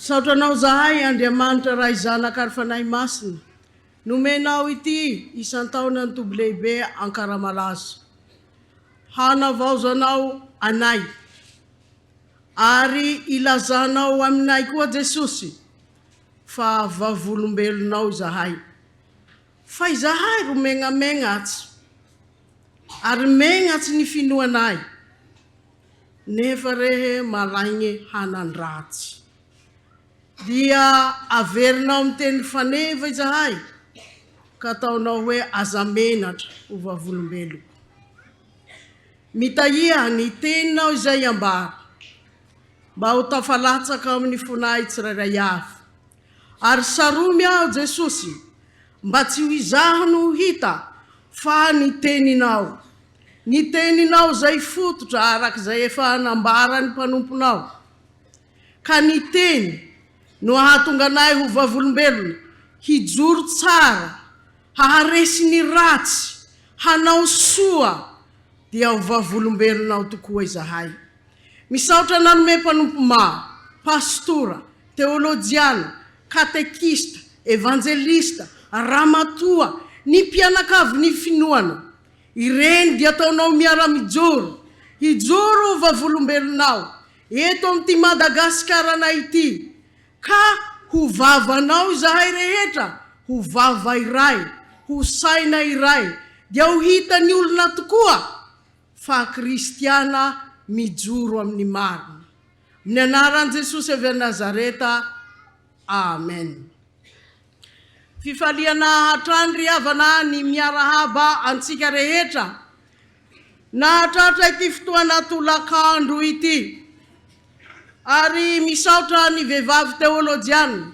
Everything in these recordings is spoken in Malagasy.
Misaotra Anao zahay Andriamanitra Ray Zanaka ary Fanahy Masina nomenao ity isan-taona ny Toby Lehibe Ankaramalaza hanavaozanao anay ary ilazanao aminay koa Jesosy fa vavolombelonao izahay fa izahay ro megnamegnatsy ary megnatsy ny finoanay Nefa rehe malaigne hanan-dratsy. Dia averinao miteny faneva izahay ka ataonao hoe aza menatra ho vavolombeloko. Mitahia ny teninao izay ambara mba ho tafalatsaka amin'ny fonay tsirairay avy. Ary saromy aho Jesosy mba tsy ho izaho no ho hita fa ny teninao. Ny teninao izay fototra araka izay efa nambaran'ny mpanomponao. Ka ny teny no hahatonga anay ho vavolombelona, hijoro tsara, haharesy ny ratsy, hanao soa, dia ho vavolombelonao tokoa izahay. Misaotra nanome mpanompo maro, pastora, teolojiana, katekista, evanjelista, ramatoa, ny mpianakavin'ny finoana. Ireny dia ataonao miara-mijoro, hijoro ho vavolombelonao eto amin'ity Madagasikaranay ity, ka ho vavanao izahay rehetra, ho vava iray, ho saina iray, dia ho hitan'ny olona tokoa fa kristiana mijoro amin'ny marina. Amin'ny anaran'i Jesosy avy any Nazareta, Amen. Fifaliana hatrany ry havana ny miarahaba antsika rehetra nahatratra ity fotoana tolakandro ity. Ary misaotra ny vehivavy teolojiana.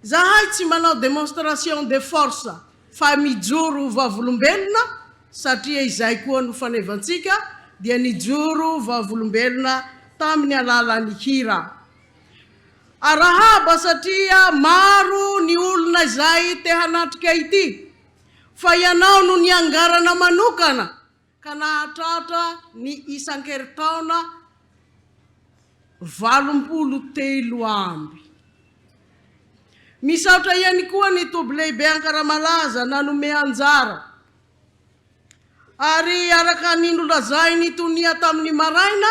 Zahay tsy manao démonstration de force fa mijoro ho vavolombelona satria izay koa no fanevantsika dia nijoro vavolombelona tamin'ny alalan'ny hira. Arahaba satria maro ny olona izay te hanatrika ity fa ianao no niangarana manokana ka nahatratra ny isan-keritaona 83. Misaotra ihany koa ny Toby Lehibe Ankaramalaza nanome anjara. Ary araka ny nolazain'i Tonia tamin'ny maraina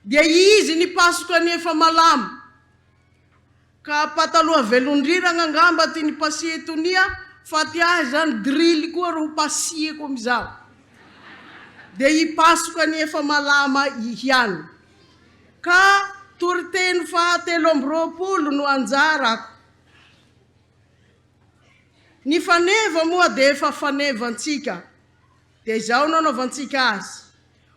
dia izy nipasoka ny efa malama. Ka pataloha velondriragna angamba ty nipasie Tonia fa ty ahy zany drily koa ro pasieko amizao. Dia hipasoka ny efa malama ihany. Ka toriteny faha 23 no anjarako. Ny faneva moa dia efa fanevantsika. Dia izao no anaovantsika azy.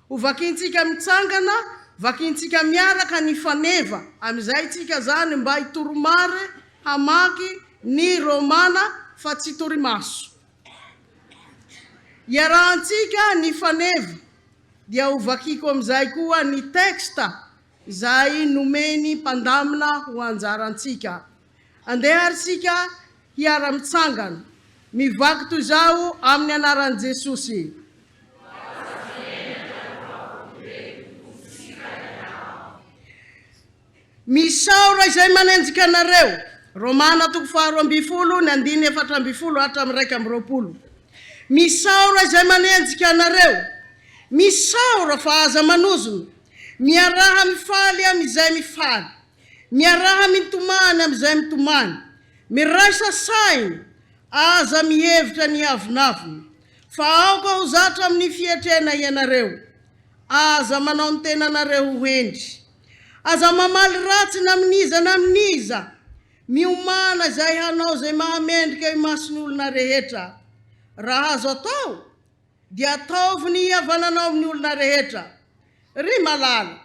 Ho vakintsika mitsangana, vakintsika miaraka ny faneva, amin'izay tsika zany mba hitoromary hamaky ny Romana fa tsy torimaso. Iarahantsika ny faneva dia ho vakiko amin'izay koa ny texte izay nomeny mpandamina ho anjarantsika. Andeha ary isika hiara-mitsangana, mivaky toy izao amin'ny anaran'i Jesosy. Misaora izay manenjika anareo. Romana toko faha-12 ny andininy 14 hatramin'ny 21. Misaora izay manenjika anareo. Misaora fa aza manozona. Miaraha mifaly amin'izay mifaly. Miaraha mitomany amin'izay mitomany. Miraisa saina, aza mihevitra ny hiavonavona. Fa aoka ho zatra amin'ny fietrena ianareo. Aza manao ny tenanareo ho hendry. Aza mamaly ratsy na amin'iza na amin'iza. Miomàna izay hanao izay mahamendrika eo imason'ny olona rehetra. Raha azo atao, dia ataovy ny hihavananao amin'ny olona rehetra. Ry malala,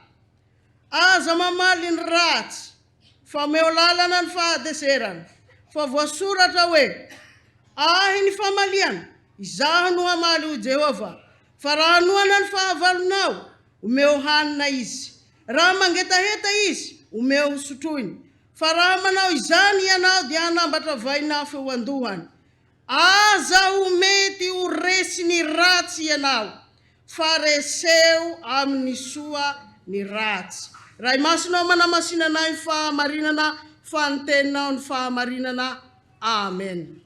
aza mamaly ny ratsy, fa omeo lalana ny fahadezerana, fa voasoratra hoe, Ahy ny famaliana, Izaho no hamaly, hoy Jehovah, fa raha hanohana ny fahavalonao, omeo hanina izy. Raha mangetaheta izy, omeo hosotroiny. Fa raha manao izany ianao dia hanambatra vainafo eo an-dohany. Aza ho mety ho resin'ny ratsy ianao, fa reseo amin'ny soa ny ratsy. Ray Masina ô manamasina anay ny fahamarinana fa ny teninao ny fahamarinana. Amen.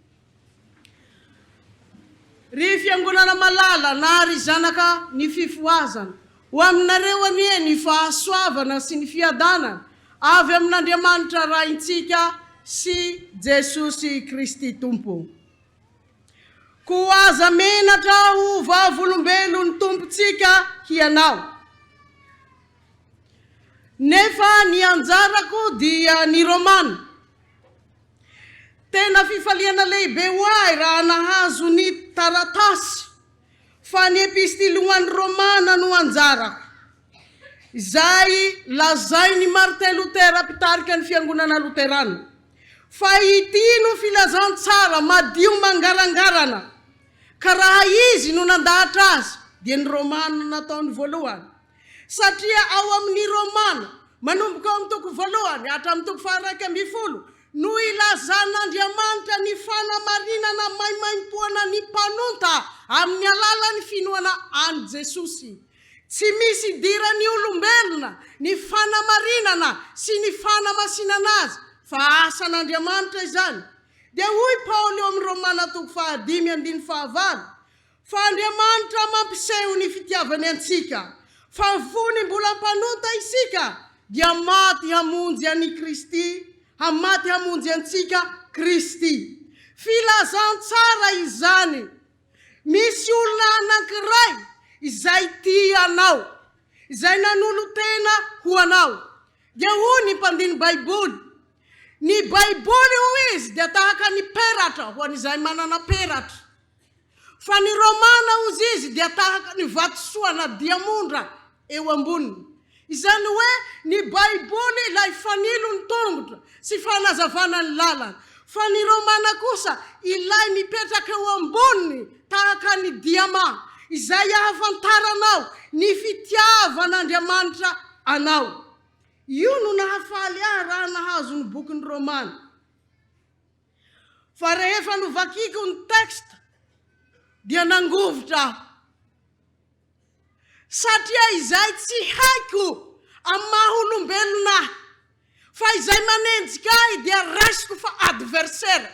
Ry Fiangonana malala na ry zanaka ny fifohazana, ho aminareo anie ny fahasoavana sy ny fiadanana avy amin'Andriamanitra Raintsika sy Jesosy Kristy Tompo. Koa aza menatra ho vavolombelon'ny Tompontsika hianao. Nefa ny anjarako dia ny Romana. Tena fifaliana lehibe ho ahy raha nahazo ny taratasy fa ny epistily ho an'ny Romana no anjarako, izay lazain'i Martin Lotera mpitarika ny Fiangonana Loterana fa ity no filazantsara madio mangarangarana, ka raha izy no nandahatra azy dia ny Romana no nataony voalohany. Satria ao amin'ny Romana, manomboka ao amin'ny toko voalohany hatramin'ny toko faha-11, no ilazan'Andriamanitra ny fanamarinana maimaimpoana ny mpanonta amin'ny alalan'ny finoana an'i Jesosy. Tsy misy idiran'ny olombelona ny fanamarinana sy ny fanamasinana azy, fa asan'Andriamanitra izany. Dia hoy Paoly eo amin'ny Romana toko fahadimy andininy fahavalo, Fa Andriamanitra mampiseho ny fitiavany antsika, fa fony mbola mpanota isika, dia maty hamonjy an'i Kristy, maty hamonjy antsika Kristy. Filazantsara izany. Misy olona anankiray izay tia anao, izay nanolo-tena ho anao. Dia hoy ny mpandini-baiboly, Ny Baiboly, hoy izy, dia tahaka ny peratra ho an'izay manana peratra. Fa ny Romana, hozy izy, dia tahaka ny vatosoa na diamondra eo amboniny. Izany hoe ny Baiboly ilay fanilo ny tongotra sy fanazavana ny lalana, fa ny Romana kosa ilay mipetraka eo amboniny tahaka ny diamà, izay ahafantaranao ny fitiavan'Andriamanitra anao. Io no nahafaly ahy raha nahazo ny bokin'ny Romana. Fa rehefa novakiko ny texte dia nangovitra aho. Satria izay tsy haiko amin'ny maha olombelona ahy, fa izay manenjika ahy dia raisiko fa adversaire.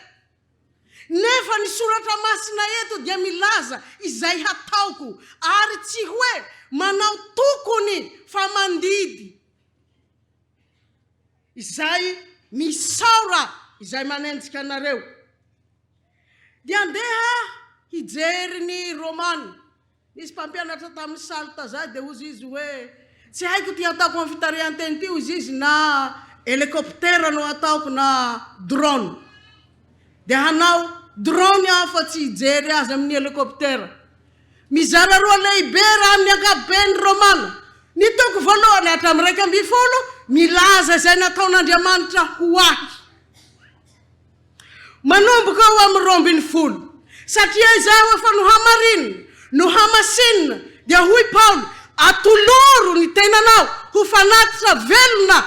Nefa ny soratra masina eto dia milaza izay hataoko ary tsy hoe manao tokony fa mandidy. Izay misaora izay manenjika anareo. Dia andeha hijery ny Romana. Nisy mpampianatra tamin'ny SALT zay dia hozy izy hoe, tsy haiko ity ataoko amin'ny fitarihan-teny ity hozy izy na hélicoptère no ataoko na drone. Dia hanao drone aho fa tsy hijery azy amin'ny hélicoptère. Mizara roa lehibe raha amin'ny ankapobeny ny Romana. Ny toko voalohany hatramin'ny 11 milaza izay nataon'Andriamanitra ho ahy. Manomboka ao amin'ny 12. Satria izaho efa nohamarinina, nohamasinina, dia hoy Paoly, Atoloro ny tenanao ho fanatitra velona,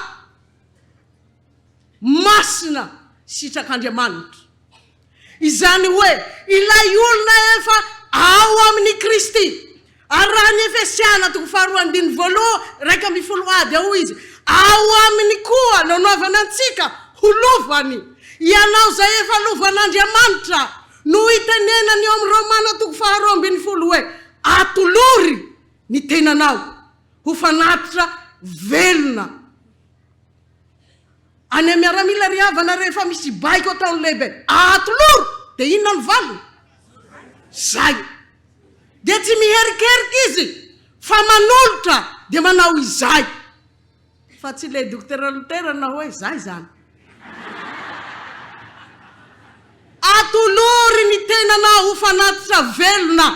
masina, sitrak'Andriamanitra. Izany hoe ilay olona efa ao amin'i Kristy. Ary raha ny Efesiana toko faharoa andininy voaloha 11 ady ao hoy izy, Ao aminy koa no anaovana antsika ho lovany. Ianao izay efa lovan'Andriamanitra no itenenany eo amin'ny Romana toko faharoa ambinifolo hoe, Atolory ny tenanao ho fanatitra velona. Any amin'ny miaramila ry havana rehefa misy baiko ataon'ny lehibe, atoloro, dia inona no valiny? Zay. Dia tsy miherikerika izy fa manolotra dia manao izay. Fa tsy ilay dokotera Lotera na hoe zay izany. Atolory ny tenanao ho fanatitra velona.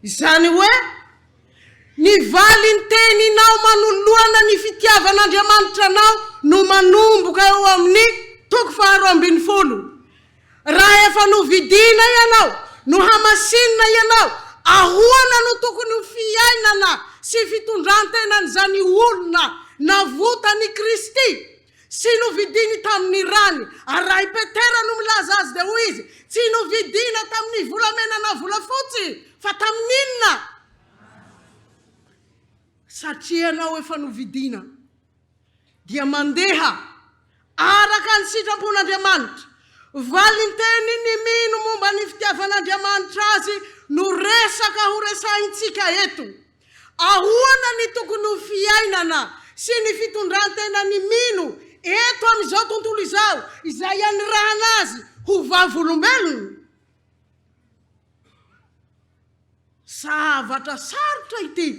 Izany hoe Ny valin-teninao manoloana ny fitiavan'Andriamanitra anao no manomboka eo amin'ny toko faharoa ambinifolo. Raha efa novidina ianao, nohamasinina ianao, ahoana no tokony ho fiainana sy fitondran-tenan'izany olona navotan'i Kristy sy novidiny tamin'ny rany? Ary raha i Petera no milaza azy dia hoy izy, Tsy novidina tamin'ny volamena na volafotsy, fa tamin'inona? Satria ianao efa novidiana, dia mandeha araka ny sitrapon'Andriamanitra. Valinteny ny mino momba ny fitiavan'Andriamanitra azy no resaka horesahintsika eto. Ahoana ny tokony ho fiainana sy ny fitondran-tenan'ny mino eto amin'izao tontolo izao izay anirahana azy ho vavolombelona? Zavatra sarotra ity.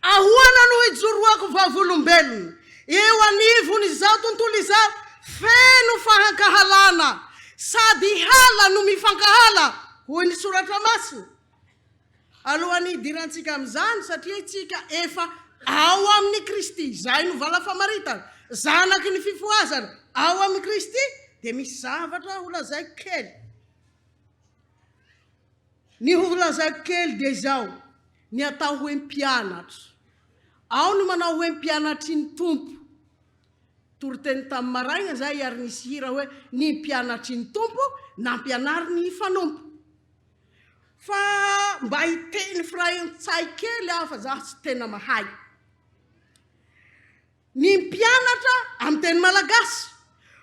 Ahoana no hijoroako vavolombelona eo anivon'izao tontolo izao feno fahankahalana sady hala no mifankahala, hoy ny Soratra Masina? Alohan'ny hidirantsika amin'izany, satria isika efa ao amin'i Kristy, izay no vala famaritana, zanaky ny fifohazana ao amin'i Kristy, dia misy zavatra holazaiko kely. Ny holazaiko kely dia izao, ny atao hoe mpianatra. Ao ny manao hoe mpianatry ny Tompo. Toriteny tamin'ny maraina izay ary nisy hira hoe ny mpianatry ny Tompo nampianariny hifanompo. Fa mba hiteny frantsay kely aho fa zaho tsy tena mahay. Ny mpianatra amin'ny teny malagasy,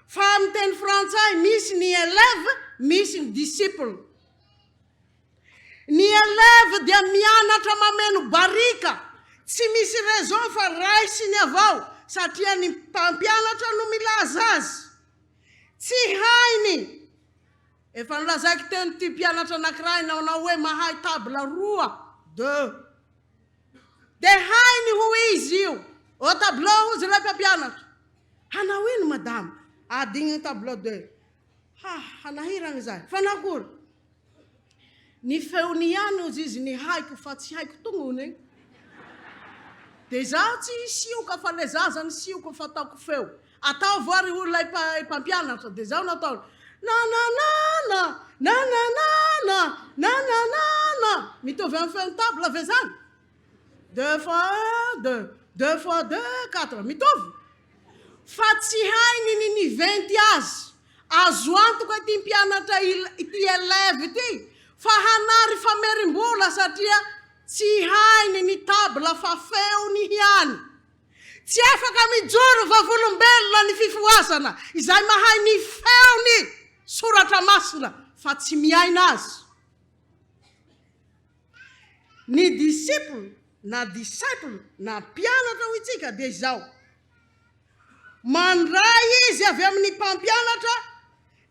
fa amin'ny teny frantsay misy ny élève, misy ny disciple. Ny élève dia mianatra mameno barika, tsy misy raison fa raisiny avao satria ny mpampianatra no milaza azy. Tsy hainy. Efa nolazaiko teny ity mpianatra anakiray nanao hoe mahay table roa, deux. Dia hainy ho izy io. Au tableau hozy ilay mpampianatra. Hanao ino madama? Adinony tableau deux. Ha, hanahirana izay. Fa nakory? Ny feony ihany hozy izy ny haiko fa tsy haiko tognony e. Dia izaho tsy hisioka fa ilay zaza nisioka fa ataoko feo. Ataovy ary hoy ilay mpampianatra. Dia izao no ataony, Na na na na, na na na na, na na na na. Mitovy amin'ny feon'ny table ve izany? Deux fois un, deux. Deux fois deux, quatre. Mitovy? Fa tsy hainy ny niventy azy. Azo antoka ity mpianatra ity élève ity fa hanary famerim-bola satria tsy hainy ny table fa feony ihany. Tsy afaka mijoro vavolombelona ny fifohazana izay mahay ny feony soratra masina fa tsy miaina azy. Ny disciple na disciple na mpianatra hoy tsika dia izao, mandray izy avy amin'ny mpampianatra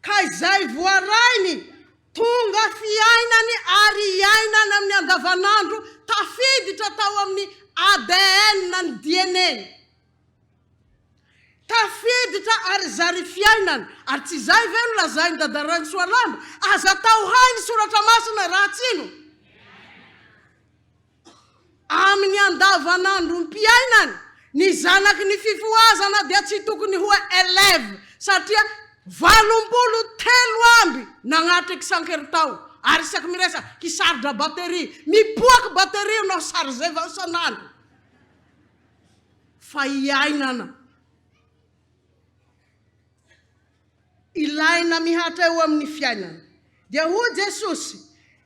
ka izay voarainy tonga fiainany ary iainany amin'ny andavanandro tafiditra tao amin'ny ADN ny DNA-ny. Tafiditra ary zary fiainana. Ary tsy izay ve no lazain'i Dadarainisoalamba? Aza atao hay ny soratra masina raha tsy ino. Amin'ny andavanandrom-piainany, ny zanaky ny fifohazana dia tsy tokony ho élève satria 83 nagnatriky isan-keritao ary isaky miresaky kisarja batterie, mipoaky batterie nao chargeva isan'andro fa iainana. Ilaina mihatra eo amin'ny fiainana. Dia hoy Jesosy,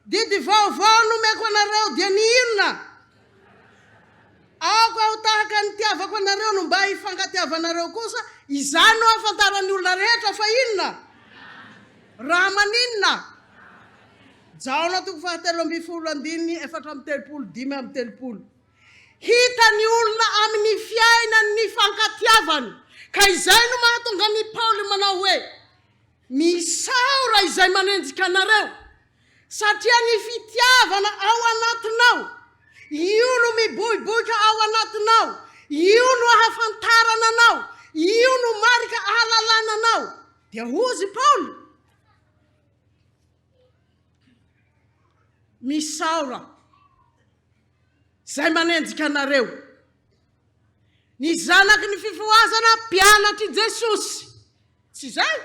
Didy vaovao no omeko anareo, dia ny inona? Aoka ho tahaka ny nitiavako anareo no mba hifankatiavanareo kosa, izany no hahafantaran'ny olona rehetra fa inona? Raha maninona? Jaona toko fahatelo ambinifolo andininy 34 35. Hitan'ny olona amin'ny fiainany ny fankatiavany, ka izay no mahatonga an'i Paoly manao hoe, Misaora izay manenjika anareo, satria ny fitiavana ao anatinao, io no miboiboika ao anatinao, io no ahafantarana anao, io no marika ahalalana anao. Dia hozy Paoly, Misaora. Izay manenjika anareo. Ny zanaky ny fifohazana mpianatr'i Jesosy. Tsy izay?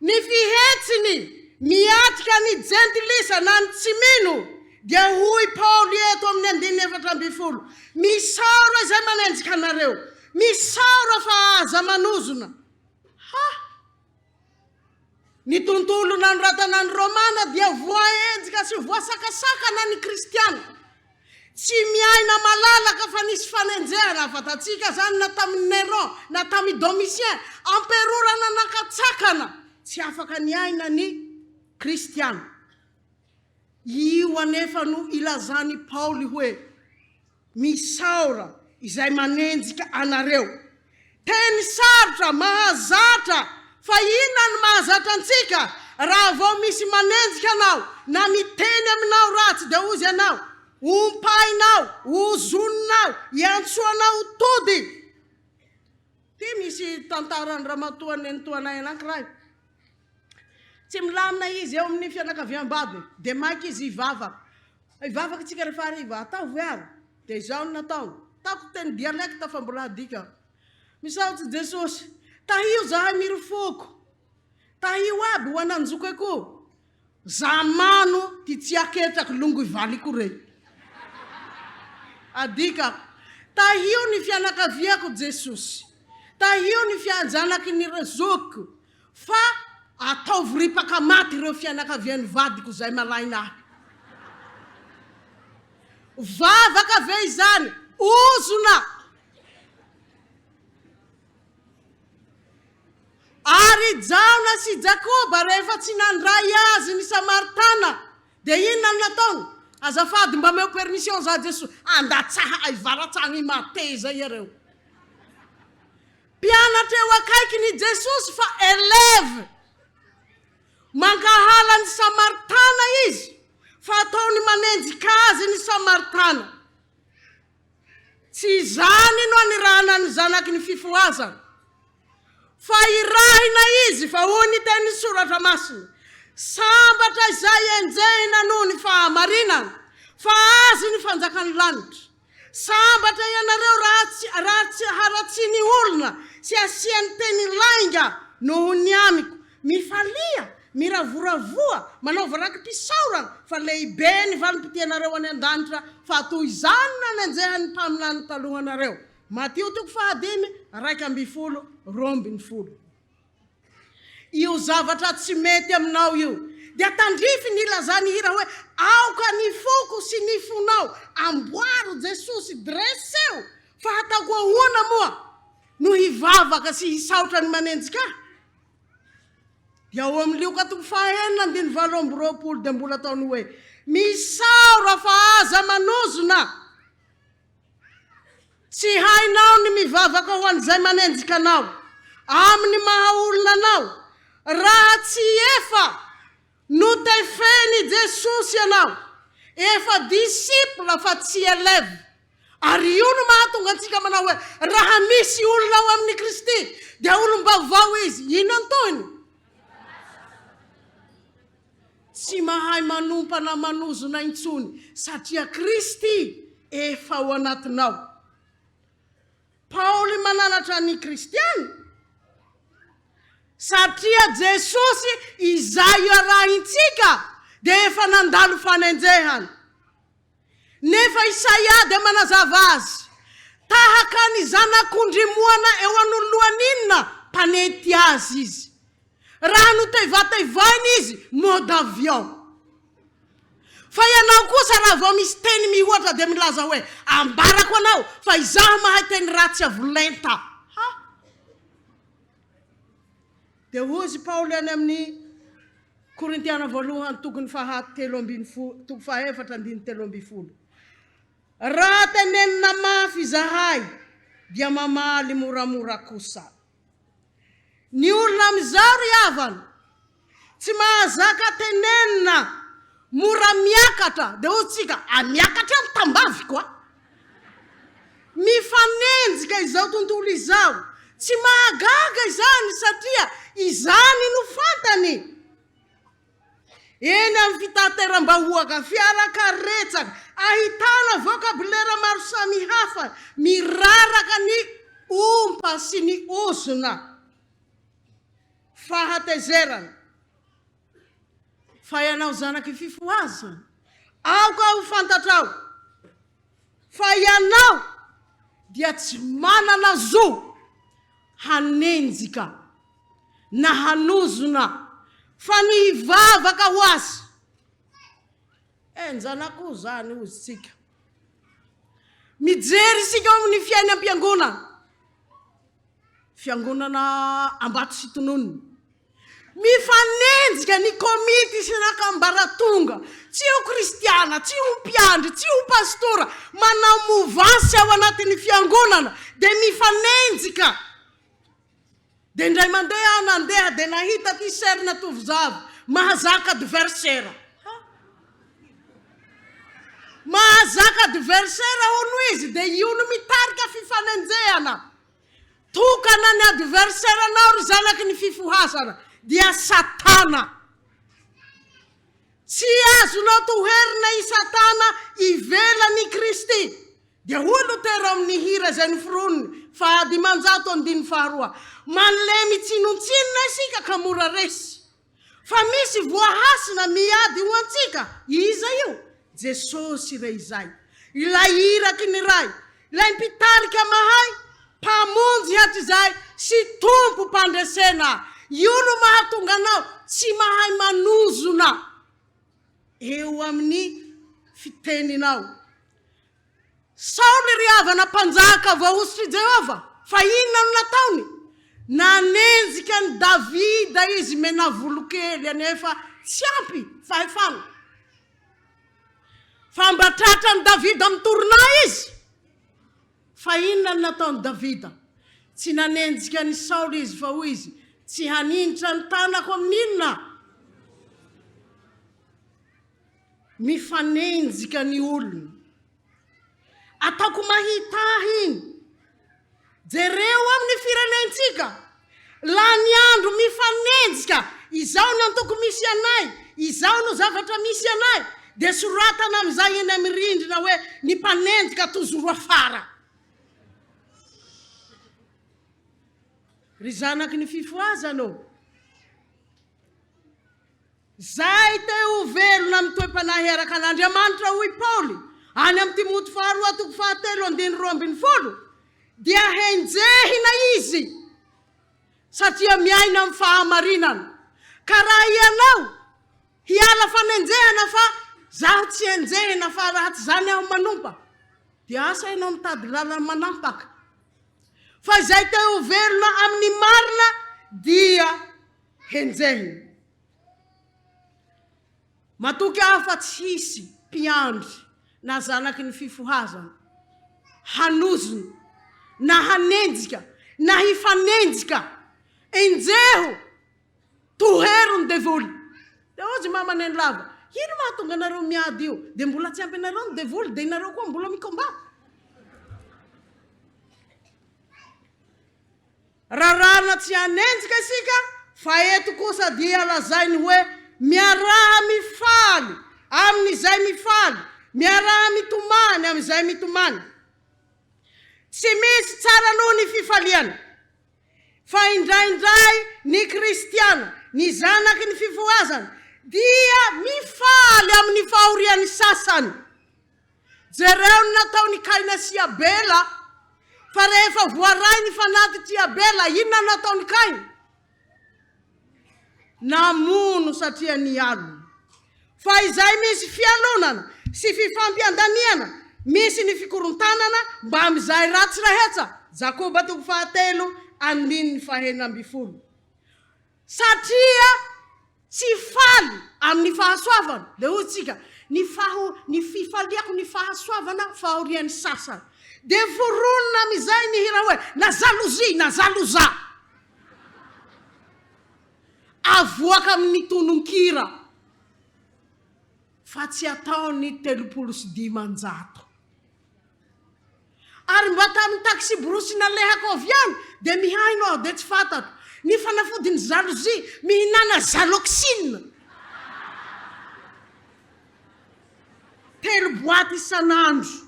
Ny fihetsiny miatrika ny jentilisa na ny tsy mino dia hoy Paoly eto amin'ny andininy 14, Misaora izay manenjika anareo, misaora fa aza manozona. Ha! Ny tontolo nanoratana ny Romana dia voaenjika sy voasakasakana ny Kristiana. Tsy miaina malalaka fa nisy fanenjehana, fantatsika izany na tamin'i Néron na tamin'i Domitien, amperora nanakatsakana, tsy afaka niaina ny kristiana. Io anefa no ilazan'i Paoly hoe, Misaora izay manenjika anareo. Teny sarotra, mahazatra, fa inona no mahazatra antsika? Raha vao misy manenjika anao na miteny aminao ratsy dia hozy ianao, ompainao, ozoninao, iantsoanao ho tody. Ity misy tantaran'ny ramatoa nenitoanay anankiray. Tsy milamina izy eo amin'ny fianakaviam-badiny, dia maika izy hivavaka. Hivavaka tsika rehefa hariva, ataovy ary. Dia izao no nataony. Ataoko teny dialecte fa mbola adika. Misaotra Jesosy. Tahio zahay mirofoko. Tahio aby ho ananjoko koa. Zamano ty tsy aketrako longo ivaliko rey. Adikako. Tahio ny fianakaviako Jesosy. Tahio ny fianjanaky ny zokiko. Fa ataovy ripaka maty ireo fianakavian'ny vadiko izay malaina ahy. Vavaka ve izany? Ozona! Ary i Jaona sy Jakoba rehefa tsy nandray azy ny Samaritana dia inona no nataony? Azafady mba omeo permission za Jesoa andatsaha ay varatsagny mateza iareo. Mpianatra eo akaikin' i Jesosy fa élève. Mankahala ny Samaritana izy fa ataony manenjika azy ny Samaritana. Tsy izany no anirahana ny zanaky ny fifohazana. Fa irahina izy fa hoy ny tenin'ny Soratra Masina, Sambatra izay enjehina noho ny fahamarinana, fa azy ny fanjakan'ny lanitra. Sambatra ianareo raha tsy raha tsy haratsian'ny olona sy asiany teny lainga noho ny amiko. Mifalia, miravoravoa, manaova raki-pisaorana, fa lehibe ny valim-pitianareo any an-danitra, fa toy izany no nanenjehan'ny mpaminany talohanareo. Matio toko fahadimy, 11, 12. Io zavatra tsy mety aminao io dia tandrify ny ilazan'ny hira hoe aoka ny foko sy ny fonao amboaro Jesosy dresseo fa hataoko ahoana moa no hivavaka sy hisaotra ny manenjika ahy? Dia ao amin'ny Lioka toko fahenina andininy 28 dia mbola ataony hoe misaora fa aza manozona. Tsy hainao ny mivavaka ho an'izay manenjika anao, amin'ny maha olona anao, raha tsy efa notefen'i Jesosy ianao, efa disciple fa tsy elève. Ary io no mahatonga antsika manao hoe, raha misy olona ao amin'i Kristy, dia olom-baovao izy. Inona ny tohiny? Tsy mahay manompa na manozona intsony satria Kristy efa ao anatinao. Paoly mananatra ny kristiana satria Jesosy izay arahintsika dia efa nandalo fanenjehana. Nefa Isaia dia manazava azy, Tahaka ny zanak'ondry moana eo anoloan'inona mpanety azy izy. Raha notevatevaina izy, mode avion. Fa ianao kosa raha vao misy teny mihoatra dia milaza hoe, ambarako anao fa izaho mahay teny ratsy avo lenta. Ha! Dia hozy Paoly any amin'ny Korintiana voalohany tokony faha 13, toko faha efatra andininy 13. Raha tenenina mafy izahay dia mamaly moramora kosa. Ny olona amin'izao ry havana tsy mahazaka tenenina mora miakatra dia hoy tsika a miakatra eo ny tambaviko a! Mifanenjika izao tontolo izao. Tsy mahagaga izany satria izany no fantany. Eny amin'ny fitateram-bahoaka, fiarakaretsaka, ahitana vokabilera maro samihafa miraraka ny ompa sy ny ozona. Fahatezerana. Fa ianao zanaky fifohazana, aoka ho fantatrao fa ianao dia tsy manana zo hanenjika na hanozona fa ny hivavaka ho azy. Henjana koa izany hozy tsika. Mijery isika ao amin'ny fiainam-piangonana. Fiangonana Ambatositononina. Mifanenjika ny komity sy ny akambaratonga, tsy ho kristiana, tsy ho mpiandry, tsy ho pastora, manao movansy ao anatin'ny fiangonana dia mifanenjika. Dia indray mandeha aho nandeha dia nahita ity sœur-na tovozavy mahazaka adversaire. Ha! Mahazaka adversaire hono izy dia io no mitarika fifanenjehana. Tokana ny adversaire-nao ry zanaky ny fifohazana dia satana. Tsy azonao toherina i satana ivelan'i Kristy. Dia hoy Lotera ao amin'ny hira izay noforoniny, faha-500 andininy faharoa, Malemy tsinontsinona isika ka mora resy. Fa misy voahasina miady ho antsika. Iza io? Jesosy re izay. Ilay iraky ny Ray, ilay mpitarika mahay, Mpamonjy hatrizay sy Tompo mpandresena. Io no mahatonga anao tsy mahay manozona eo amin'ny fiteninao. Saoly ry havana mpanjaka voahosotr'i Jehovah, fa inona no nataony? Nanenjika an'i Davida izy menavolokely anefa tsy ampy fahefana. Fa mba tratran'i Davida amin'ny tournant izy. Fa inona no nataon'i Davida? Tsy nanenjika an'i Saoly izy fa hoy izy, Tsy haninitra ny tanako amin'inona aho. Mifanenjika ny olona. Ataoko mahita ahy iny. Jereo amin'ny firenentsika. Lany andro mifanenjika. Izao ny antoko misy anay, izao no zavatra misy anay. Dia soratana amin'izay eny amin'ny rindrina hoe ny mpanenjika tozoro afara. Ry zanaky ny fifohazana ô! Izay te ho velona amin'ny toe-panahy araka an'Andriamanitra, hoy Paoly, any amin'ny Timoty faharoa toko fahatelo andininy 12, dia henjehina izy, satria miaina amin'ny fahamarinana. Ka raha ianao hiala fanenjehana fa zaho tsy henjehina fa raha tsy izany aho manompa, dia asa ianao mitady lalana manampaka. Fa izay te ho velona amin'ny marina dia henjehina. Matoky aho fa tsy hisy mpiandry na zanaky ny fifohazana hanozona na hanenjika na hifanenjika. Enjeho, tohero ny devoly. Dia hozy mama Nenilava, ino mahatonga anareo miady io? Dia mbola tsy ampy anareo ny devoly dia nareo koa mbola mi-combat. Raràna tsy hanenjika isika fa eto kosa dia lazainy hoe miaraha mifaly amin'izay mifaly, miaraha mitomany amin'izay mitomany. Tsy misy tsara noho ny fifaliana. Fa indraindray ny kristiana, ny zanaky ny fifohazana, dia mifaly amin'ny fahorian'ny sasany. Jereo ny nataon'i Kaina sy Abela, fa rehefa voaray ny fanatitr'i Abela, inona no nataon'i Kaina? Namono satria nialona. Fa izay misy fialonana sy fifampiandaniana, misy ny fikorontanana mbamin'izay ratsy rehetra. Jakoba toko fahatelo andininy fahenina ambinifolo. Satria tsy faly amin'ny fahasoavana, dia hoy tsika, ny faho, ny fifaliako ny fahasoavana fahorian'ny sasany. Dia foronina amin'izay ny hira hoe, na jalousie, na jaloza. Avoaka amin'ny tononkira, fa tsy ataony 530. Ary mba tamin'ny taksiborosy nalehako avy any dia mihaino aho dia tsy fantatro. Ny fanafodin'ny jalousie, mihinana zaloxine. Telo boaty isan'andro.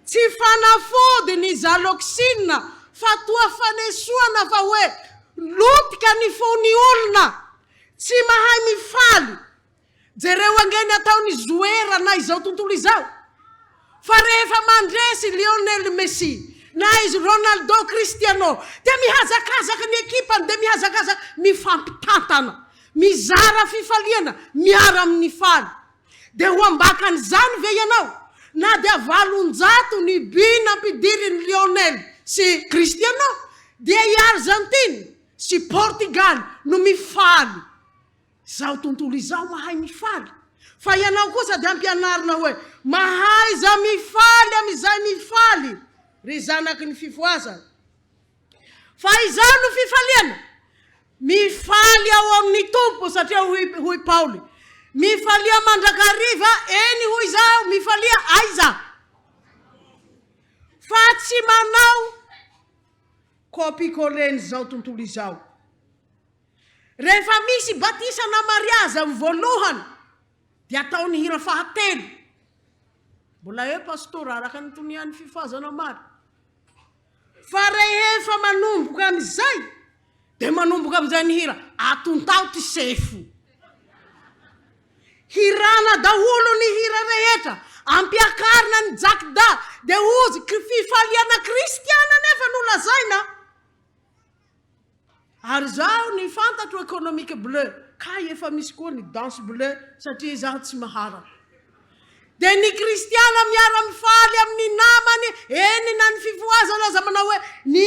Tsy fanafody ny zaloxine fa toa fanesoana fa hoe lotika ny fon'ny olona. Tsy mahay mifaly. Jereo ange ny ataon'i Zoera na izao tontolo izao fa rehefa mandresy Lionel Messi na izy Ronaldo Cristiano dia mihazakazaka ny ekipany dia mihazakazaka mifampitantana mizara fifaliana miara amin'ny faly dia ho ambakan'izany ve ianao? Na dia 800 ny but nampidirin'i Lionel sy Cristiano dia i Argentine sy Portugal no mifaly. Izao tontolo izao mahay mifaly. Fa ianao kosa dia ampianarina hoe mahaiza mifaly amin'izay mifaly ry zanaky ny fifohazana. Fa izao no fifaliana, mifaly ao amin'ny Tompo, satria hoy, hoy Paoly, mifalia mandrakariva, eny hoy izaho, mifalia aiza? Fa tsy manao copie-coller-n'izao tontolo izao. Rehefa misy batisa na mariazy amin'ny voalohany, dia atao ny hira fahatelo. Mbola eo pastora, araka ny tonian'ny fifazana omaly. Fa rehefa manomboka amin'izay dia manomboka amin'izay ny hira atontao ty sefo. Hirana daholo ny hira rehetra, ampiakarina ny jakda dia ozy fifaliana kristiana nefa no lazaina. Ary izaho ny fantatro économique bleu, kay efa misy koa ny danse bleu satria izaho tsy maharaka. Dia ny kristiana miara mifaly amin'ny namany, eny na ny fifohazana aza manao hoe ny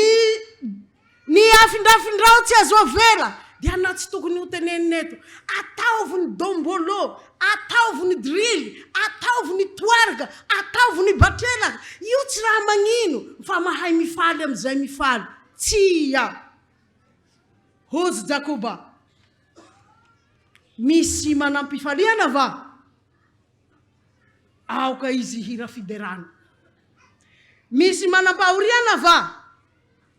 ny afindrafindrao tsy azo avela, dia na tsy tokony ho tenenina eto, ataovy ny dombolo, ataovy ny drill, ataovy ny twerk, ataovy ny batrelaka, io tsy raha magnino fa mahay mifaly amin'izay mifaly. Tsia! Hozy Jakoba, Misy manam-pifaliana va? Aoka izy hihira fiderana. Misy manam-pahoriana va?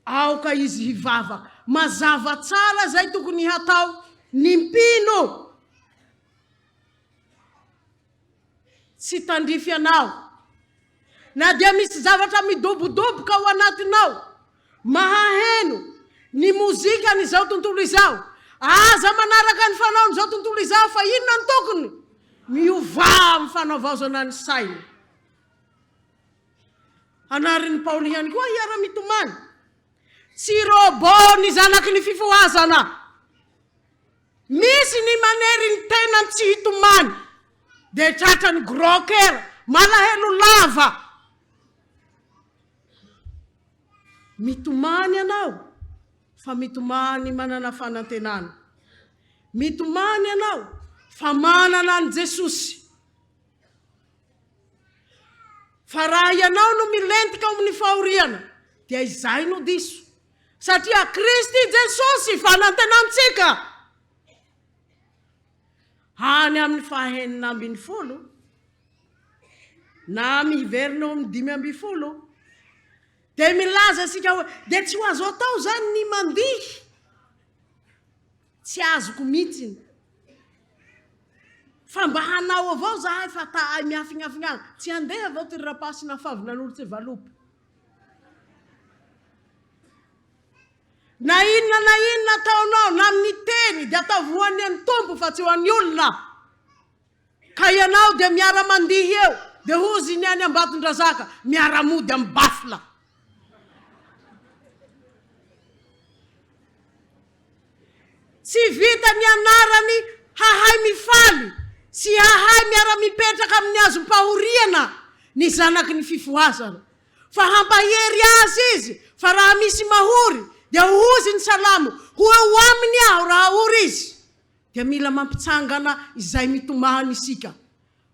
Aoka izy hivavaka. Mazava tsara izay tokony hatao ny mpino. Tsy tandrify anao. Na dia misy zavatra midobodoboka ao anatinao, mahaheno ny mozikan'izao tontolo izao, aza manaraka ny fanaon'izao tontolo izao fa inona no tokony? Miovà amin'ny fanavaozana ny saina. Anarin'i Paoly ihany koa hiara-mitomany. Tsy robot ny zanaky ny fifohazana. Misy ny manery ny tenany tsy hitomany dia tratran'ny gros coeur, malahelo lava. Mitomany ianao fa mitomany manana fanantenana. Mitomany ianao fa manana an'i Jesosy. Fa raha ianao no milentika ao amin'ny fahoriana dia izay no diso. Satria Kristy Jesosy fanantenantsika. Any amin'ny fahenina ambinifolo na miverina eo amin'ny 15 dia milaza isika hoe dia tsy ho azo atao izany ny mandihy. Tsy azoko mihitsy. Fa mba hanao avao zahay fa tahay miafignafigna agny. Tsy handeha avao ty ry rapasy na favy nanolotse valopy. Na inona na inona ataonao, na amin'ny teny, dia ataovy ho an'ny an'ny Tompo fa tsy ho an'ny olona. Ka ianao dia miara-mandihy eo, dia hozy ny any Ambatondrazaka, miara-mody amin'ny bafla. Tsy vita ny anarany hahay mifaly sy hahay miara-mipetraka amin'ny azom-pahoriana ny zanaky ny fifohazana. Fa hampahery azy izy, fa raha misy mahory, dia ho hozy ny salamo, ho eo aminy aho raha ory izy. Dia mila mampitsangana izay mitomany isika,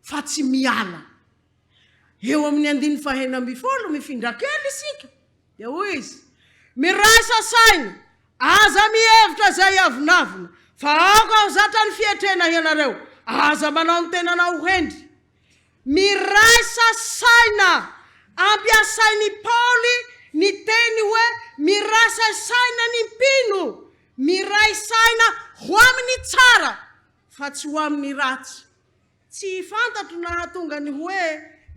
fa tsy miala. Eo amin'ny andininy fahenina ambinifolo, mifindra kely isika, dia hoy izy, Miraisa saina, aza mihevitra izay avonavona, fa aoka ho zatra ny fietrena hianareo, aza manao ny tenanao ho hendry. Miraisa saina. Ampiasain'i Paoly ny teny hoe miraisa saina ny mpino, miray saina ho amin'ny tsara fa tsy ho amin'ny ratsy. Tsy fantatro nahatonga ny hoe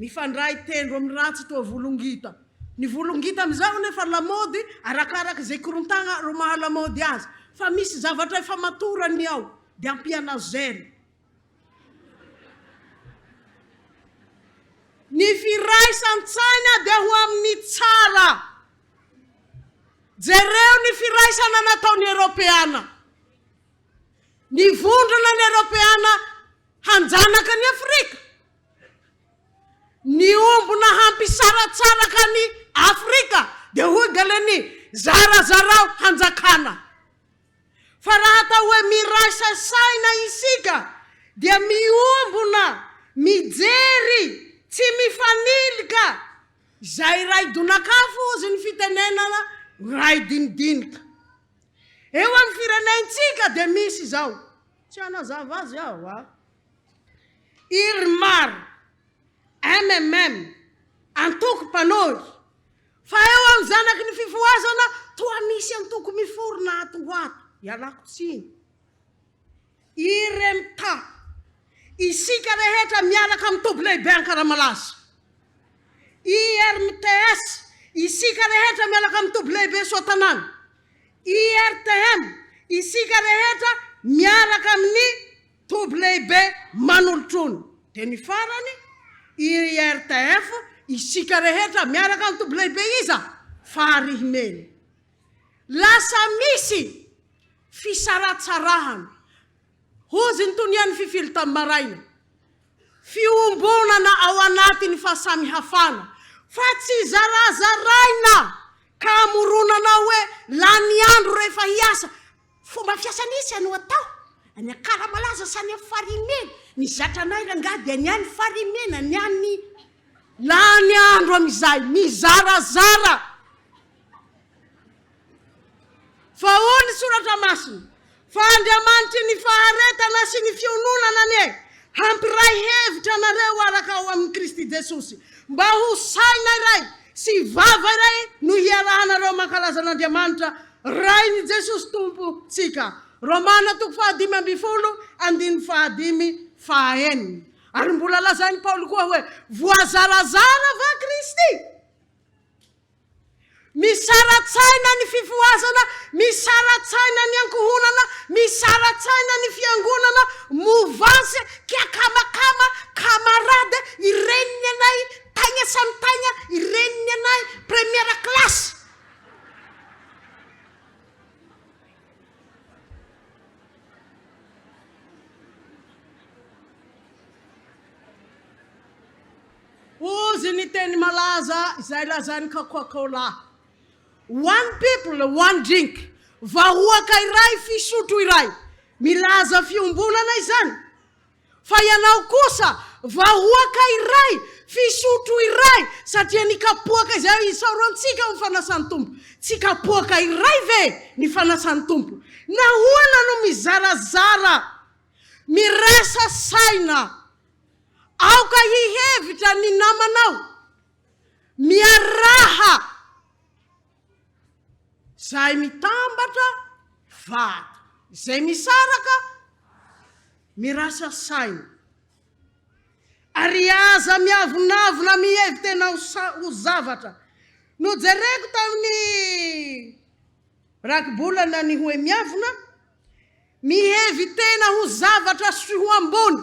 mifandray tendro amin'ny ratsy toa volongita. Ny volongita amin'izao anefa lamaody arakaraka izay korontagna ro maha lamaody azy fa misy zavatra efa matorany ao dia ampiana gel. Ny firaisan-tsaina dia ho amin'ny tsara. Jereo ny firaisana nataon'ny Eropeana. Nivondrona ny Eropeana hanjanaka an'i Afrika. Ny. Miombona hampisaratsaraka an'i Afrika, dia hoy Gallieni, zarazarao hanjakana. Fa raha atao hoe miraisa saina isika dia miombona, mijery, tsy mifanilika, izay iray donak'afo hozy ny fitenenana, iray dinidinika. Eo amin'ny firenentsika dia misy izao, tsy hanazava azy aho a! Irmar, MMM, antoko mpanohitra, fa eo amin'ny zanaky ny fifohazana toa misy antoko miforona ato ho ato, ialako tsiny. Irmta, isika rehetra miaraka amin'ny toby lehibe Ankaramalaza. IRMTS, isika rehetra miaraka amin'ny toby lehibe Soatanàna. IRTM, isika rehetra miaraka amin'ny Toby lehibe manolotrony. Dia ny farany, IRTF, isika rehetra miaraka amin'ny toby lehibe iza? Farihimena. Lasa misy fisaratsarahana. Hozy ny tonian'ny fifily tamin'ny maraina. Fiombonana ao anatin'ny fahasamihafana fa tsy zarazaraina ka amoronana hoe lany andro rehefa hiasa. Fomba fiasan'isa no atao any Ankaramalaza sy any amin'ny Farihimena. Ny zatra anay rangahy dia ny any Farihimena, ny any lany andro amin'izay, mizarazara. Fa hoy ny Soratra Masina, Fa Andriamanitry ny faharetana sy ny fiononana anie hampiray hevitra anareo araka ao amin'i Kristy Jesosy, mba ho saina iray sy vava iray no hiarahanareo mankalaza an'Andriamanitra Rain'i Jesosy Tompo tsika. Romana toko fahadimy ambinifolo andininy fahadimy fahaenina. Ary mbola lazain'i Paoly koa hoe, Voazarazara va Kristy? Misara-tsaina ny fifohazana, misara-tsaina ny ankohonana, misara-tsaina ny fiangonana, mouvance, kiakamakama, camarade, ireny ny anay taigna samy taigna, ireny ny anay première classe. Hozy ny teny malaza izay lazain'i Coca-Cola, One people, one drink, vahoaka iray, fisotro iray. Milaza fiombonana izany. Fa ianao kosa vahoaka iray, fisotro iray, satria ny kapoaka izay isaorantsika amin'ny fanasan'ny Tompo, tsy kapoaka iray ve ny fanasan'ny Tompo? Nahoana no mizarazara, mirasa saina? Aoka hihevitra ny namanao, miaraha izay mitambatra vato, izay misaraka mirasa saina. Ary aza miavonavona mihevi-tena ho zavatra. Nojereko tamin'ny rakibolana ny hoe miavona, mihevi-tena ho zavatra sy ho ambony.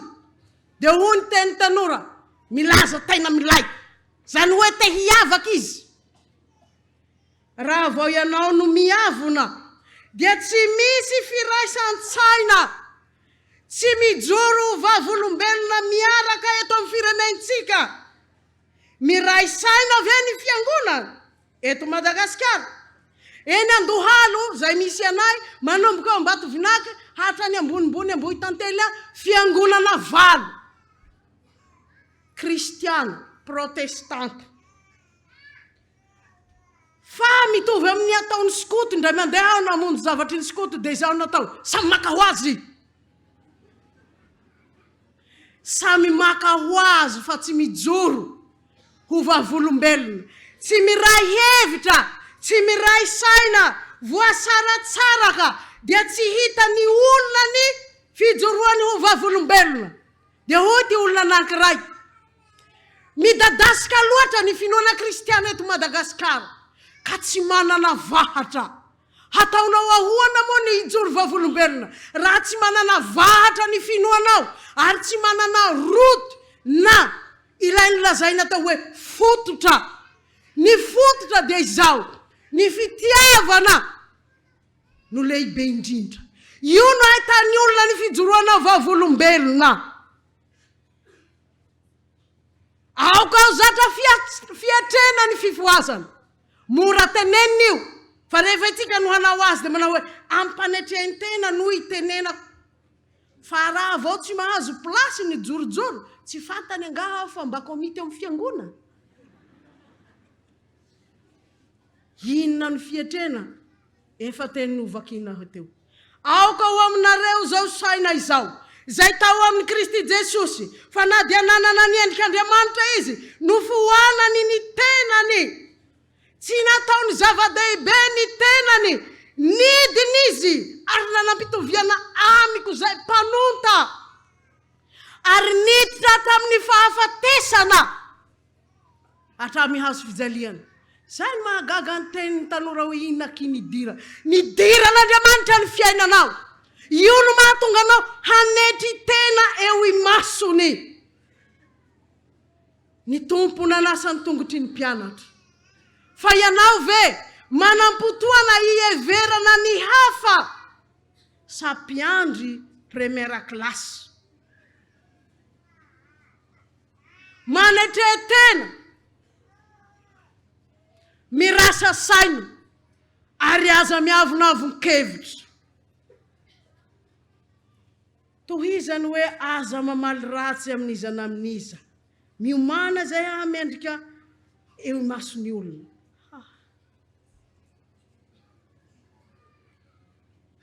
Dia hoy ny teny tanora, milaza tena milay. Izany hoe te hiavaka izy. Raha vao ianao no miavona dia tsy misy firaisan-tsaina, tsy mijoro ho vavolombelona miaraka eto amin'ny firenentsika. Miray saina ve ny fiangonana eto Madagasikara? Eny Andohalo izay misy anay, manomboka eo Ambatovinaky hatrany ambonimbony Ambohitantely any, fiangonana valo kristiana protestanta. Fa mitovy amin'ny ataon'ny skoto, indray mandeha aho namonjy zavatry ny skoto dia izao no natao, samy maka ho azy! Samy maka ho azy fa tsy mijoro ho vavolombelona, tsy miray hevitra, tsy miray saina, voasaratsaraka dia tsy hitan'ny olona ny fijoroany ho vavolombelona. Dia hoy ity olona anankiray, Midadasika loatra ny finoana kristiana eto Madagasikara ka tsy manana vahatra. Hataonao ahoana moa ny hijoro vavolombelona raha tsy manana vahatra ny finoanao ary tsy manana route na ilay nolazaina tao hoe fototra. Ny fototra dia izao, ny fitiavana no lehibe indrindra. Io no ahitan'ny olona ny fijoroanao vavolombelona. Aoka ho zatra fiatrena ny fifohazana. Mora tenenina io, fa rehefa itsika no hanao azy dia manao hoe ampanetren-tena no itenenako. Fa raha vao tsy mahazo place ny jorojoro, tsy fantany angaha aho fa mba komity ao amin'ny fiangonana? Inona no fietrena? Efa teny novakiana teo. Aoka ho aminareo izao saina izao, izay tao amin'i Kristy Jesosy, fa na dia nanana ny endrik'Andriamanitra Izy, nofoanany ny tenany. Tsy nataony zava-dehibe ny tenany, nidina Izy ary nanam-pitoviana amiko izay mpanonta, ary niditra hatramin'ny fahafatesana. Hatramin'ny hazo fijaliana. Izay no mahagaga ny tenin'ny tanora hoe inona akia nidirana. Nidiran'Andriamanitra ny fiainanao. Io no mahatonga anao hanetry tena eo imasony. Ny Tompo nanasa ny tongotry ny mpianatra. Fa ianao ve manam-potoana hiheverana ny hafa sa mpiandry première classe? Manetre tena, mirasa saina ary aza miavonavon-kevitra. Tohizany hoe aza mamaly ratsy amin'iza na amin'iza. Miomàna izay hahamendrika eo imason'ny olona.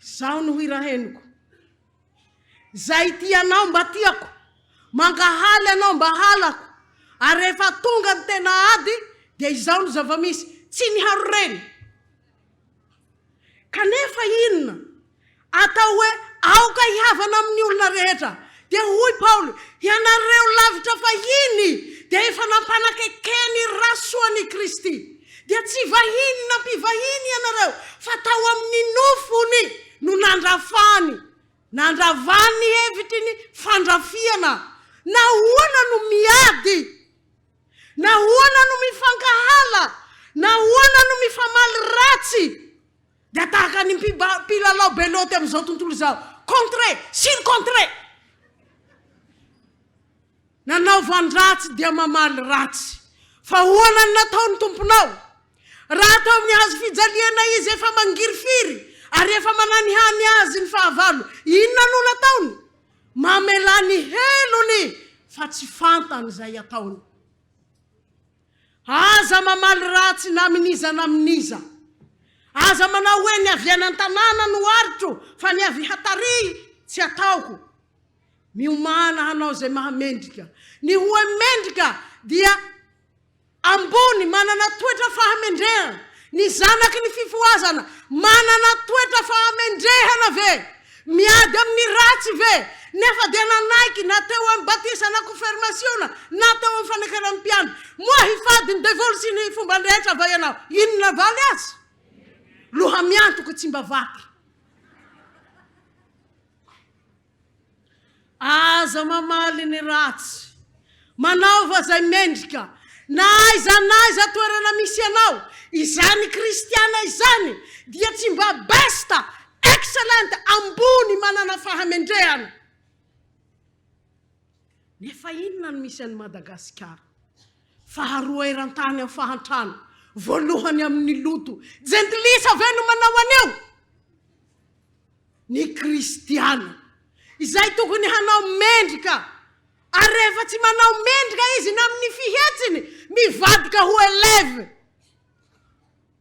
Izao no hira henoko. Izay tia anao mba tiako, mankahala anao mba halako, ary rehefa tonga ny tena ady dia izao no zava-misy, tsy niharo reny. Kanefa inona? Atao hoe aoka hihavana amin'ny olona rehetra. Dia hoy Paoly, Ianareo lavitra fahiny dia efa nampanakekeny ra soan'i Kristy. Dia tsy vahiny na mpivahiny ianareo, fa tao amin'ny nofony no nandrafany, nandravany ny hevitry ny fandrafiana. Nahoana no miady? Nahoana no mifankahala? Nahoana no mifamaly ratsy? Dia tahaka ny mpilalao belote amin'izao tontolo izao, contre, sur contre. Nanaovan-dratsy dia mamaly ratsy. Fa ahoana ny nataon'ny Tomponao? Raha teo amin'ny hazo fijaliana Izy efa mangirifiry ary efa mananihany Azy ny fahavalo, inona no nataony? Mamelà ny helony fa tsy fantany izay ataony. Aza mamaly ratsy na amin'iza na amin'iza. Aza manao hoe ny avy any an-tanàna no aritro fa ny avy hatarihy tsy ataoko. Miomàna hanao izay mahamendrika. Ny hoe mendrika dia ambony, manana toetra fahamendrehana. Ny zanaky ny fifohazana, manana toetra fahamendrehana ve? Miady amin'ny ratsy ve? Nefa dia nanaiky na teo amin'ny batisa na kofermasiona na teo amin'ny fanekena ny mpiandry. Moa hifady ny devoly sy ny fombany rehetra va ianao? Inona navaly azy? Loha miantoko tsy mba vaky. Aza mamaly ny ratsy. Manaova izay mendrika. Na aiza na aiza toerana misy anao, izany kristiana izany dia tsy mba best, excellent, ambony, manana fahamendrehana. Nefa inona no misy an'i Madagasikara? Faharoa eran-tany amin'ny fahantrana, voalohany amin'ny loto. Jentilisa ve no manao an'io? Ny kristiana, izay tokony hanao mendrika, ary rehefa tsy manao mendrika izy na amin'ny fihetsiny, mivadika ho élève,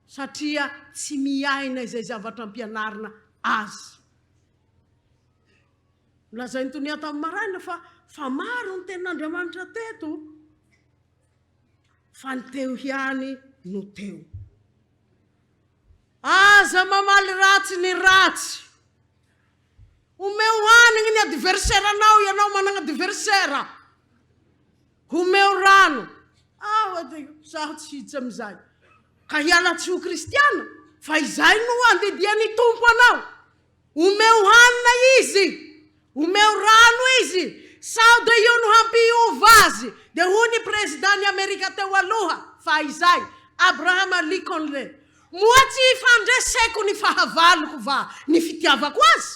satria tsy miaina izay zavatra ampianarina azy. Nolazain'i Tonia tamin'ny maraina fa fa maro ny tenin'Andriamanitra teto, fa ny teo ihany no teo. Aza mamaly ratsy ny ratsy. Omeo hanigny ny adversaire-nao, ianao managna adversaire. Omeo rano. Aho edy, zaho tsy hiditra amin'izay. Ka hiala tsy ho kristiana, fa izay no andidian'ny Tompo anao. Omeo hanina izy, omeo rano izy, sao dia io no hampiova azy. Dia hoy ny Prezidan'i Amerika teo aloha, fahizay, Abraham Lincoln, Moa tsy hifandreseko ny fahavaloko va ny fitiavako azy?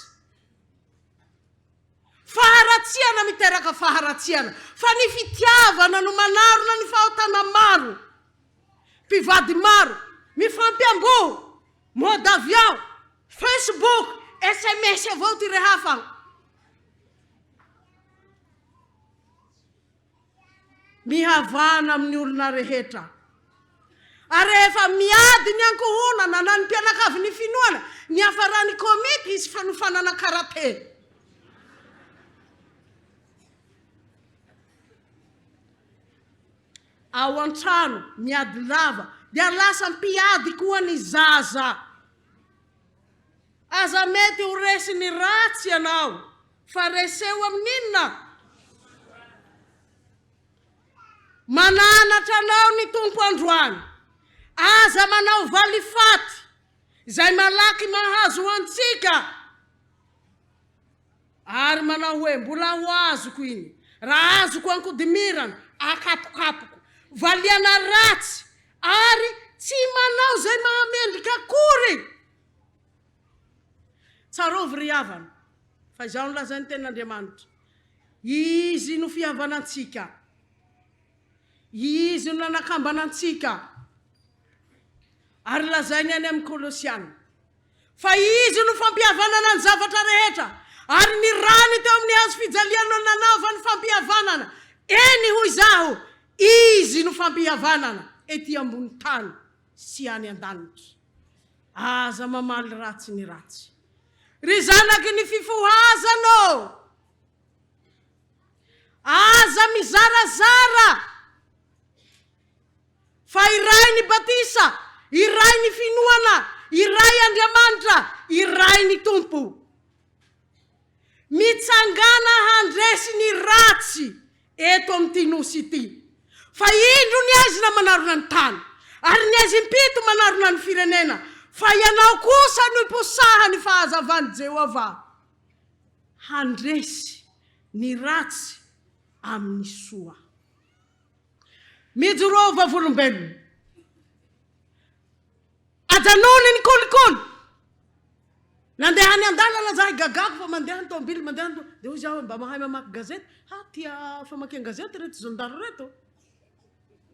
Faharatsiana miteraka faharatsiana, fa ny fitiavana no manarona ny fahotana maro. Mpivady maro mifampiamboho, mode avion, Facebook, sms avao ty rehafagna. Mihavana amin'ny olona rehetra. Ary rehefa miady ny ankohonana na ny mpianakavin'ny finoana, niafaran'ny komity hisy fanofanana karate. Ao an-trano, miady lava, dia lasa mpiady koa ny zaza. Aza mety ho resin'ny ratsy ianao, fa reseo amin'inona? Mananatra anao ny Tompo androany, aza manao valifaty izay malaky mahazo antsika, ary manao hoe, mbola ho azoko iny, raha azoko ankodimirana, akapokapoko. Valiana ratsy, ary tsy manao izay mahamendrika akory. Tsarovy ry havana, fa izao no lazain'ny Tenin'Andriamanitra, Izy no fihavanantsika, Izy no nanakambana antsika, ary lazainy any amin'ny Kolosiana, fa Izy no fampihavanana ny zavatra rehetra, ary ny rany teo amin'ny hazo fijaliana no nanaovany fampihavanana, eny, hoy izaho, Izy no fampihavanana ety ambony tany sy any an-danitra. Aza mamaly ratsy ny ratsy. Ry zanaky ny fifohazana ô! Aza mizarazara! Fa iray ny batisa, iray ny finoana, iray Andriamanitra, iray ny Tompo. Mitsangàna handresy ny ratsy eto amin'ity nosy ity. Fa indro ny aizina manarona ny tany, ary ny aizim-pito manarona ny firenena, fa ianao kosa no hiposahan'ny fahazavan'i Jehovah handresy ny ratsy amin'ny soa. Mijoroa ho vavolombelona. Ajanony ny kolikoly. Nandeha any an-dalana zahay gagako fa mandeha ny tomobily mandeha ny dia hoy zaho mba mahay mamaky gazety ha tia famakian-gazety reto zandary reto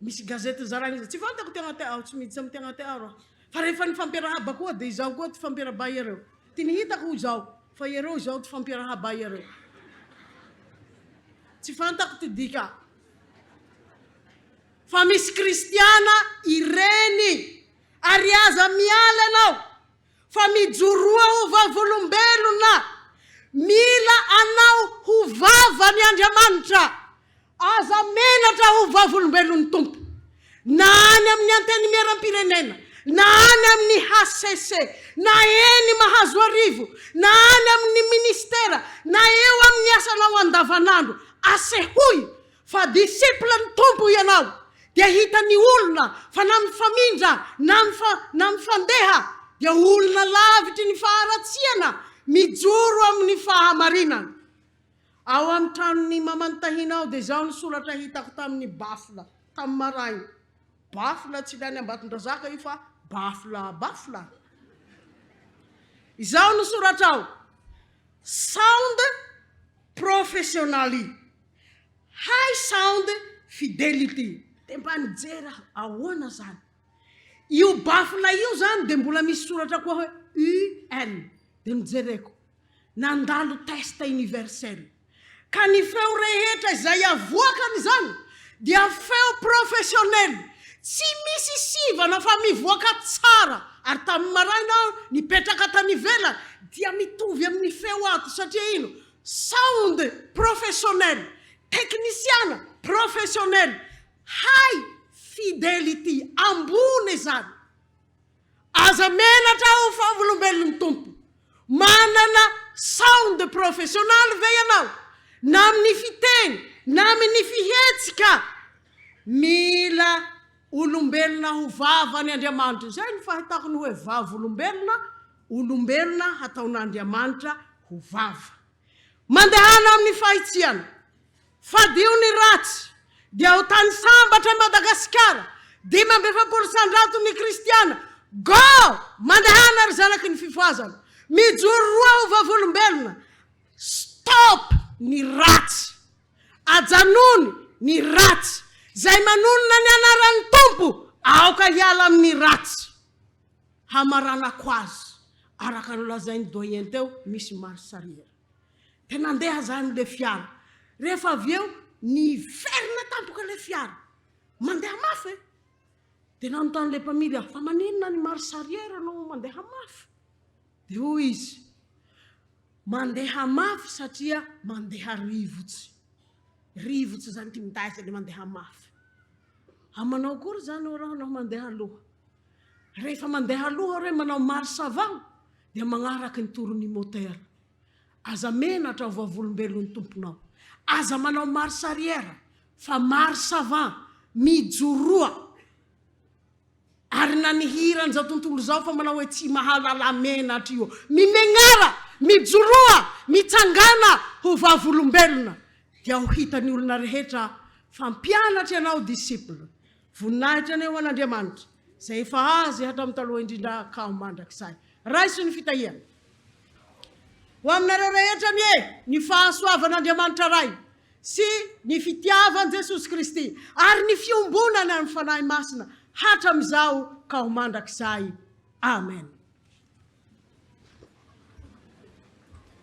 misy gazety zaraina izy tsy fantako ty agnaty ao tsy miditra amin'ny ty agnaty ao raho fa rehefa nifampiarahaba koa dia izao koa ty fampiarahaba iareo ty ny hitako izao fa iareo izao ty fampiarahaba iareo tsy fantako ty dika fa misy kristiana ireny ary aza miala ianao Fa mijoroa ho vavolombelona. Mila anao ho vavany Andriamanitra. Aza menatra ho vavolombelon'ny Tompo. Na any amin'ny Antenimierampirenena, na any amin'ny hcc, na eny Mahazoarivo, na any amin'ny ministera, na eo amin'ny asanao andavanandro, asehoy Fa disciple ny Tompo ianao dia hitan'ny olona fa na mifamindra na mifa na mifandeha dia olona lavitry ny faharatsiana mijoro amin'ny fahamarinana. Ao amin'ny tranon'ny maman'i Tahina ao dia izao ny soratra hitako tamin'ny baffle tamin'ny maraina. Baffle tsy ilay any Ambatondrazaka io fa baffle baffle. Izao no soratra ao, Sound professionally. High sound fidelity. Dia mba nijery aho, ahoana zany? Io baffle io zany dia mbola misy soratra koa hoe UN. Dia nojereko. Nandalo test universel. Ka ny feo rehetra izay avoakany izany dia feo professionnel. Tsy misy sivana fa mivoaka tsara. Ary tamin'ny maraina aho nipetraka tany ivelany dia mitovy amin'ny feo ato satria ino? Sound professionnel, teknisiana professionnel, high fidelity, ambony izany. Aza menatra ho vavolombelon'ny Tompo. Manana sound professionaly ve ianao? Na amin'ny fiteny, na amin'ny fihetsika. Mila olombelona ho vavany Andriamanitra. Izay no fahitako ny hoe vavolombelona, olombelona hataon'Andriamanitra ho vava. Mandehana amin'ny fahitsiana. Fadio ny ratsy. Dia ho tany sambatra i Madagasikara. 45 ny kristiana. Go! Mandehana ry zanaky ny fifohazana. Mijoroa ho vavolombelona. Stop! ny ratsy. Ajanony ny ratsy. Izay manonona ny anaran'ny Tompo, aoka hiala amin'ny ratsy. Hamaranako azy, araka ny nolazain'i Doyen teo, misy marche arrière. Dia nandeha zany le fiara. Rehefa avy eo, niverina tampoka le fiara. Mandeha mafy e! Dia nanontany le mpamily aho, fa maninona ny marche arrière no mandeha mafy? Dia hoy izy, mandeha mafy satria mandeha rivotsy. Rivotsy zany ty mitaiza le mandeha mafy. A manao akory zany ô raho naho mandeha aloha? Rehefa mandeha aloha re manao marche avant dia magnaraky ny toron'ny moteur. Aza menatra ho vavolombelon'ny Tomponao. Aza manao marche arrière fa marche avant, mijoroa. Ary na ny hiran'izao tontolo izao fa manao hoe tsy mahalala menatra io. Mimegnara, mijoroa, mitsangàna ho vavolombelona dia ho hitan'ny olona rehetra fa mpianatra ianao, disciple. Voninahitra anie ho an'Andriamanitra, izay efa Azy hatramin'ny taloha indrindra ka ho mandrakizay. Raiso ny fitahiana. Ho aminareo rehetra anie ny fahasoavan'Andriamanitra Ray sy ny fitiavan'i Jesosy Kristy ary ny fiombonana amin'ny Fanahy Masina hatramin'izao ka ho mandrakizay. Amen.